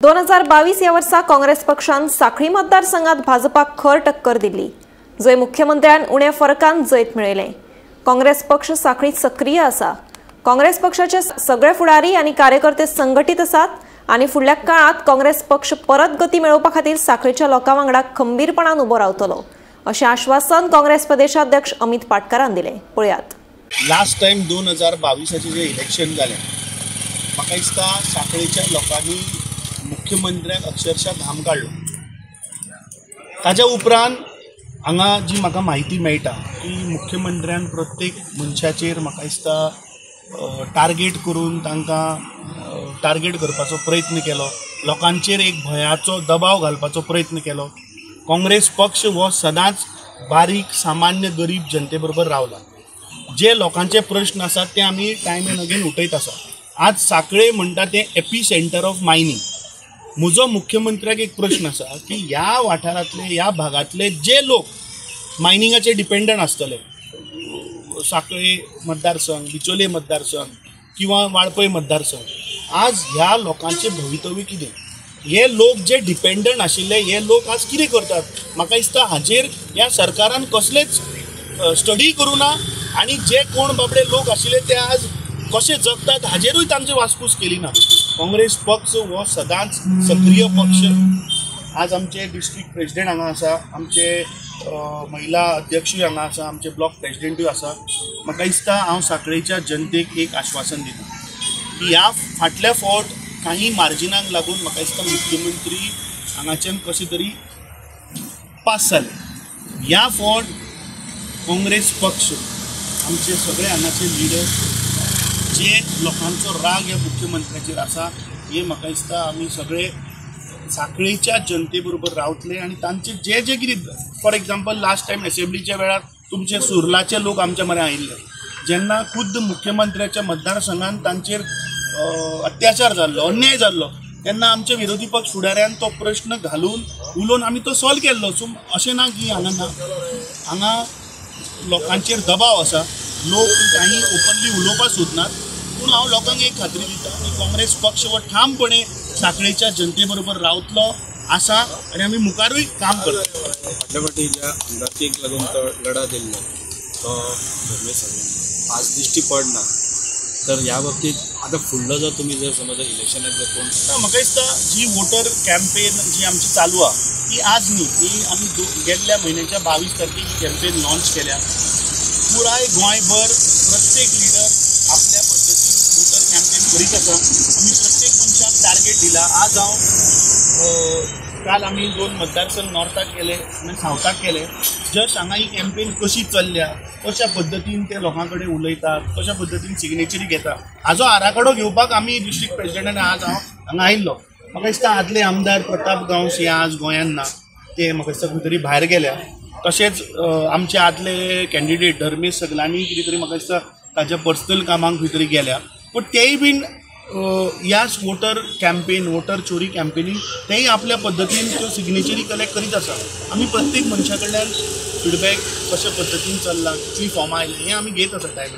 2022 या वर्सा काँग्रेस पक्षान साखळी मतदारसंघात भाजपाक खर टक्कर दिली, जंय मुख्यमंत्र्यान उण्या फरकान जैत मेळयलें। काँग्रेस पक्ष साखळीत सक्रीय आसा। काँग्रेस पक्षाचे सगळे फुडारी आनी कार्यकर्ते संघटित आसात आनी फुडल्या काळात काँग्रेस पक्ष परत गती मेळोवपा खातीर साखळीच्या लोकां वांगडा खंबीरपणान उबो रावतलो अशें आश्वासन काँग्रेस प्रदेशाध्यक्ष अमित पाटकारान दिलें। पळयात। लास्ट टायम 2022 जे इलेक्शन जालें, म्हाका दिसता साखळीच्या लोकांनी मुख्यमंत्र्याक अक्षरशः घाम काडलो। ताज्या उपरांत हांगा जी म्हाका म्हायती मेळटा की मुख्यमंत्र्यान प्रत्येक मनशाचेर म्हाका दिसता टार्गेट करून तांकां टार्गेट करपाचो प्रयत्न केलो, लोकांचेर एक भंयाचो दबाव घालपाचो प्रयत्न केलो। काँग्रेस पक्ष हो सदांच बारीक सामान्य गरीब जनते बरोबर रावला। जे लोकांचे प्रश्न आसात ते आमी टायम एंड अगेन उठयत आसा। आज साखळे म्हणटा तें एपी सेंटर ऑफ मायनींग। म्हजो मुख्यमंत्र्याक एक प्रश्न आसा की ह्या वाठारांतले ह्या भागांतले जे लोक मायनिंगाचेर डिपेंडंट आसतले, साखळे मतदारसंघ, बिचोले मतदारसंघ किंवा वाळपय मतदारसंघ, आज ह्या लोकांचें भवितव्य कितें? हे लोक जे डिपेंडंट आशिल्ले हे लोक आज कितें करतात? म्हाका दिसता हाजेर ह्या सरकारान कसलेच स्टडी करूं ना आनी जे कोण बाबडे लोक आशिल्ले ते आज कशे जगतात हाजेरूय तांची वासपूस केली ना। काँग्रेस पक्ष हो सदांच सक्रीय पक्ष। आज आमचे डिस्ट्रिक्ट प्रेसिडेंट हांगा आसा, आमचे महिला अध्यक्षूय हांगा आसा, आमचे ब्लॉक प्रेसिडेंटूय आसा। म्हाका दिसता हांव साखळेच्या जनतेक एक आश्वासन दिता की ह्या फाटल्या फावट काही मार्जिनाक लागून म्हाका दिसता मुख्यमंत्री हांगाच्यान कशें तरी पास जाले। ह्या फावट काँग्रेस पक्ष आमचे सगळे हांगाचे लिडर जे लोकांचो राग ह्या मुख्यमंत्र्याचेर आसा हे म्हाका दिसता आमी सगळे साखळेच्या जनते बरोबर रावतले आनी तांचे जे जे कितें, फॉर एग्जाम्पल लास्ट टायम एसेंब्लीच्या वेळार तुमचे सुर्लाचे लोक आमच्या म्हऱ्यान आयिल्ले, जेन्ना खुद्द मुख्यमंत्र्याच्या मतदारसंघान तांचेर अत्याचार जाल्लो, अन्याय जाल्लो, तेन्ना आमचे विरोधी पक्ष फुडाऱ्यान तो प्रश्न घालून उलोवन आमी तो सॉल्व केल्लो। सो अशें ना की हांगा ना, हांगा लोकांचेर दबाव आसा, लोक काही ओपनली उलोवपाक सोदनात। पूण हांव लोकांक एक खात्री दिता की काँग्रेस पक्ष हो ठामपणे साखळेच्या जनते बरोबर रावतलो आसा आनी आमी मुखारूय काम करतले। फाटल्या फावटी ज्या आमदारकीक लागून तो लढा दिल्लो तो धर्मेश सगळ्यांनी आज दिश्टी पडना, तर ह्या बाबतीत आतां फुडलो जर तुमी जर समज इलेक्शनाक जर कोण ना, म्हाका दिसता जी वोटर कॅम्पेन जी आमची चालू आसा ती आज न्ही, ती आमी गेल्ल्या म्हयन्याच्या 22 तारखेक ही कॅम्पेन लॉन्च केल्या। पुराय गोंयभर प्रत्येक लिडर आपल्या पद्दतीन वोटर कॅम्पेन करीत आसा। आमी प्रत्येक मनशाक टार्गेट दिला। आज हांव काल आमी 2 मतदारसंघ नॉर्थाक केले आनी सावथाक केले। जस्ट हांगा ही कॅम्पेन कशी चल्ल्या, कशा पद्दतीन ते लोकां कडेन उलयतात, कशा पद्दतीन सिग्नेचरी घेता हाजो आराखडो घेवपाक आमी डिस्ट्रिक्ट प्रेसिडेंटान आज हांव हांगा आयिल्लो। म्हाका दिसता आदले आमदार प्रताप गांवस हे आज गोंयांत ना, ते म्हाका दिसता खंय तरी भायर गेल्या। तशेंच आमचे आदले कॅन्डिडेट धर्मेश सगलांनी कितें तरी म्हाका दिसता ताच्या पर्सनल कामांक खंय तरी गेल्या, पूण तेय बीन ह्याच वोटर कॅम्पेन, वोटर चोरी कॅम्पेनीक तेय आपल्या पद्दतीन त्यो सिग्नेचरी कलेक्ट करीत आसा। आमी प्रत्येक मनशा कडल्यान फिडबॅक कशा पद्दतीन चल्ला, कितलीं फॉर्मां आयलीं हें आमी घेत आसा टायम।